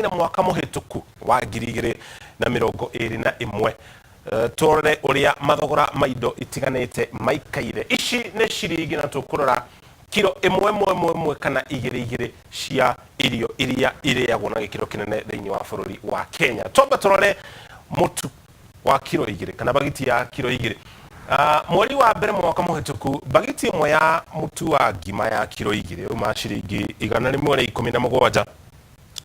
na mwaka mũhĩtũku wa 2021, tũrore ũrĩa mathogora ma indo itiganĩte maikaire. Ici nĩ ciringi na tũkũrora kiro ĩmwe ĩmwe ĩmwe ĩmwe kana igĩrĩ igĩrĩ cia irio iria irĩagwo na gĩkĩro kĩnene thĩinĩ wa bũrũri wa Kenya. Twambe tũrore mũtu wa kiro 2 kana bagiti ya kiro 2. Mweri wa mbere mwaka mũhĩtũku, bagiti ĩmwe ya mũtu wa ngima ya kiro 2 uma ciringi 117.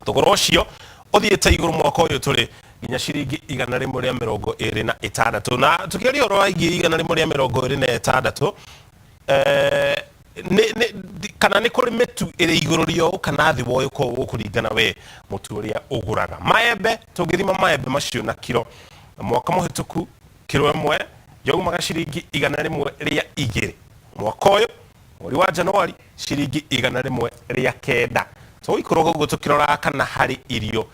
Thogora ũcio ũthiĩte igũrũ mwaka ũyũ tũrĩ nginya ciringi 126. Na tũkĩaria ũhoro wa 126, kana nĩ kũrĩ mĩtu ĩrĩ igũrũ rĩa ũũ kana thĩ wa ũyũ, koguo gũkũringana we mũtu ũrĩa ũgũraga. Maembe, tũngĩthima maembe macio na kiro, mwaka mũhĩtũku kiro 1 yaumaga ciringi 102, mwaka ũyũ mweri wa Januari ciringi 109. Tũgũikũrũka ũguo tũkĩroraga kana harĩ irio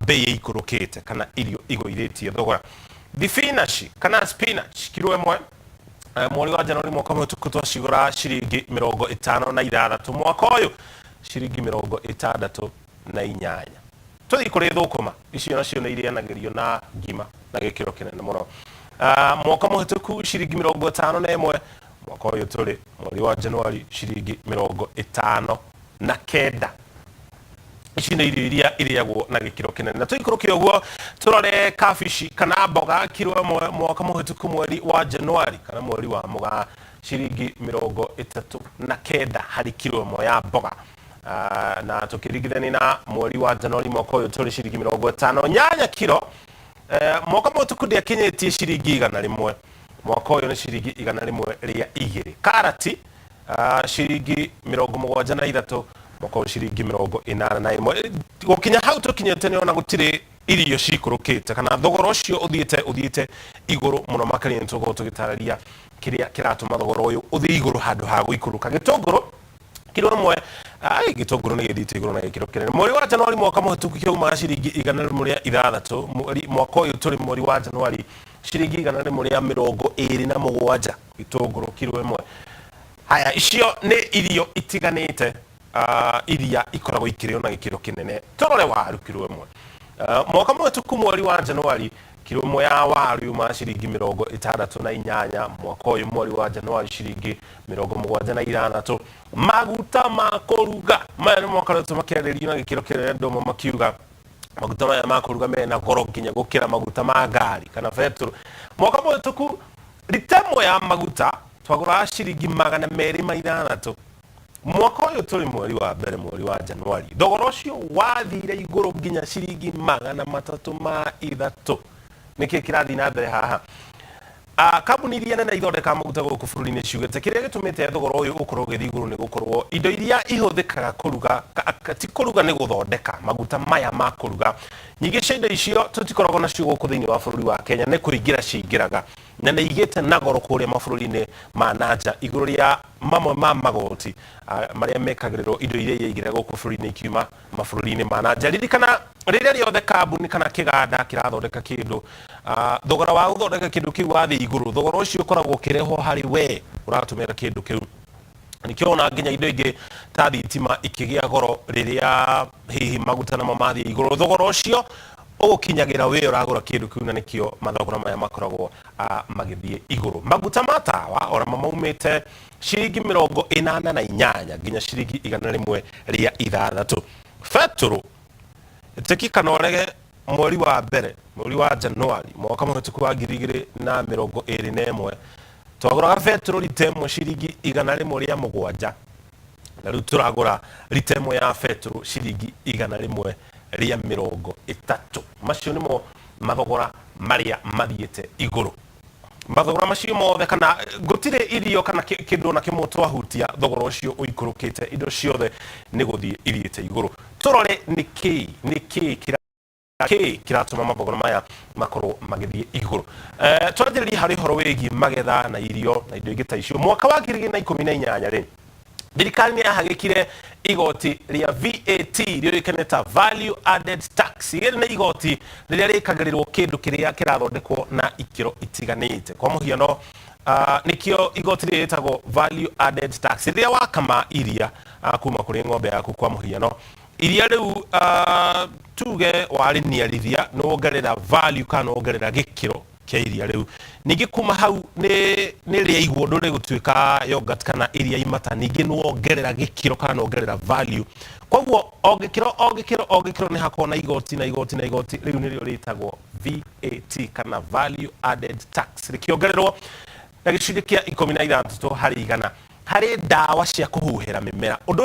mbei ĩikũrũkĩte kana irio igũithĩtie thogora. Thibinaci kana spinach kiro 1, mweri wa Januari mwaka mũhĩtũku twacigũra ciringi 56, mwaka ũyũ ciringi 68. Tũthiĩ kũrĩ thũkũma, icio nacio nĩ irĩanagĩrio na ngima na gĩkĩro kĩnene mũno. Mwaka mũhĩtũku ciringi 51, mwaka ũyũ tũrĩ mweri wa Januari ciringi 59. Ici nĩ irio iria irĩagwo na gĩkĩro kĩnene. Na tũikũrũke ũguo tũrore kabici kana mboga kiro 1, mwaka mũhĩtũku mweri wa Januari kana mweri wa Mũgaa ciringi 39 harĩ kiro 1 ya mboga. Na tũkĩringithania na mweri wa Januari mwaka ũyũ tũrĩ ciringi 50. Nyanya kiro, mwaka mũhĩtũku ndĩakinyĩtie ciringi 100, mwaka ũyũ nĩ ciringi 102. Karati ciringi 73, mwaka ũyũ ciringi 81. Gũkinya hau tũkinyĩte nĩ ona gũtirĩ irio cikũrũkĩte kana thogora ũcio ũthiĩte igũrũ mũno makĩria. Nĩ tũgũkorwo tũgĩtarĩria kĩrĩa kĩratũma thogora ũyũ ũthiĩ igũrũ handũ ha gũikũrũka. Gĩtũngũrũ kiro 1, ai, gĩtũngũrũ nĩ gĩthiĩte igũrũ na gĩkĩro kĩnene. Mweri wa Januari mwaka mũhĩtũku kĩaumaga ciringi 106, mweri mwaka ũyũ tũrĩ mweri wa Januari ciringi 127 gĩtũngũrũ kiro 1. Haya, icio nĩ irio itiganĩte iria ikoragwo ikĩrĩo na gĩkĩro kĩnene. Tũrore waru kiro 1. Mwaka mũhĩtũku mweri wa Januari kiro 1 ya waru yumaga ciringi 68, mwaka ũyũ mweri wa Januari ciringi 76. Maguta ma kũruga maya nĩ makoretwo makĩarĩrio na gĩkĩro kĩnene, andũ amwe makiuga maguta maya ma kũruga mena goro nginya gũkĩra maguta ma ngari kana betũrũ. Mwaka mũhĩtũku rita 1 ya maguta twagũraga ciringi 206, mwaka ũyũ tũrĩ mweri wa mbere mweri wa Januari thogora ũcio wathire igũrũ nginya ciringi 303. Nĩkĩ kĩrathiĩ na mbere haha? Kambuni iria nene ithondekaga maguta gũkũ bũrũri-inĩ ciugĩte kĩrĩa gĩtũmĩte thogora ũyũ ũkorwo ũgĩthiĩ igũrũ nĩ gũkorwo indo iria ihũthĩkaga kũruga, ti kũruga, nĩ gũthondeka maguta maya ma kũruga, nyingĩ cia indo icio tũtikoragwo nacio gũkũ thĩinĩ wa bũrũri wa Kenya, nĩ kũingĩra cingĩraga na nĩ igĩte na goro kũrĩa mabũrũri-inĩ ma nanja igũrũ rĩa mamwe ma magoti marĩa mekagĩrĩrwo indo iria iraingĩra gũkũ bũrũri-inĩ ikiuma mabũrũri-inĩ ma nanja. Ririkana rĩrĩa rĩothe kambuni kana kĩganda kĩrathondeka kĩndũ, thogora wa gũthondeka kĩndũ kĩu wathiĩ igũrũ, thogora ũcio ũkoragwo ũkĩrehwo harĩ we ũratũmĩra kĩndũ kĩu. Nĩkĩo ona nginya indo ingĩ ta thitima ikĩgĩa goro rĩrĩa hihi maguta namo mathiĩ igũrũ, thogora ũcio ũgũkinyagĩra we ũragũra kĩndũ kĩu, na nĩkĩo mathogora maya makoragwo magĩthiĩ igũrũ. Maguta ma tawa onamo maumĩte ciringi 88 nginya ciringi 106. Betũrũ, ĩtĩki kana ũrege, mweri wa mbere mweri wa Januari mwaka mũhĩtũku wa 2021 twagũraga betũrũ rita 1 ciringi 107, na rĩu tũragũra rita 1 ya betũrũ ciringi 130. Macio nĩmo mathogora marĩa mathiĩte igũrũ. Mathogora macio mothe kana gũtirĩ irio kana kĩndũ ona kĩmwe twahutia thogora ũcio ũikũrũkĩte, indo ciothe nĩ gũthiĩ ithiĩte igũrũ. Tũrore nĩkĩ kĩ kĩratũma mathogora maya makorwo magĩthiĩ igũrũ. Twanjĩrĩrie harĩ ũhoro wĩgiĩ magetha na irio na indo ingĩ ta icio. Mwaka wa 2018 rĩ, thirikari nĩ yahagĩkire igoti rĩa VAT rĩũĩkaine ta Value Added Tax. Rĩrĩ nĩ igoti rĩrĩa rĩkagĩrĩrwo kĩndũ kĩrĩa kĩrathondekwo na ikĩro itiganĩte. Kwa mũhiano, nĩkĩo igoti rĩrĩ rĩtagwo Value Added Tax. Rĩrĩa wakama iria kuma kũrĩ ng'ombe yaku, kwa mũhiano, Iria rĩu tuge warĩniarithia, nĩ wongerera value kana nĩ wongerera gĩkĩro kĩa iria rĩu. Ningĩ kuma hau nĩ rĩaigwo ũndũ rĩgũtuĩka yogurt kana iria imata, ningĩ nĩ wongerera gĩkĩro kana nĩ wongerera value. Koguo o gĩkĩro, o gĩkĩro, o gĩkĩro nĩ hakoragwo na igoti na igoti na igoti rĩu nĩrĩo rĩtagwo VAT kana value added tax, rĩkĩongererwo na gĩcunjĩ kĩa 16% harĩ ndawa cia kũhuhĩra mĩmera. Ũndũ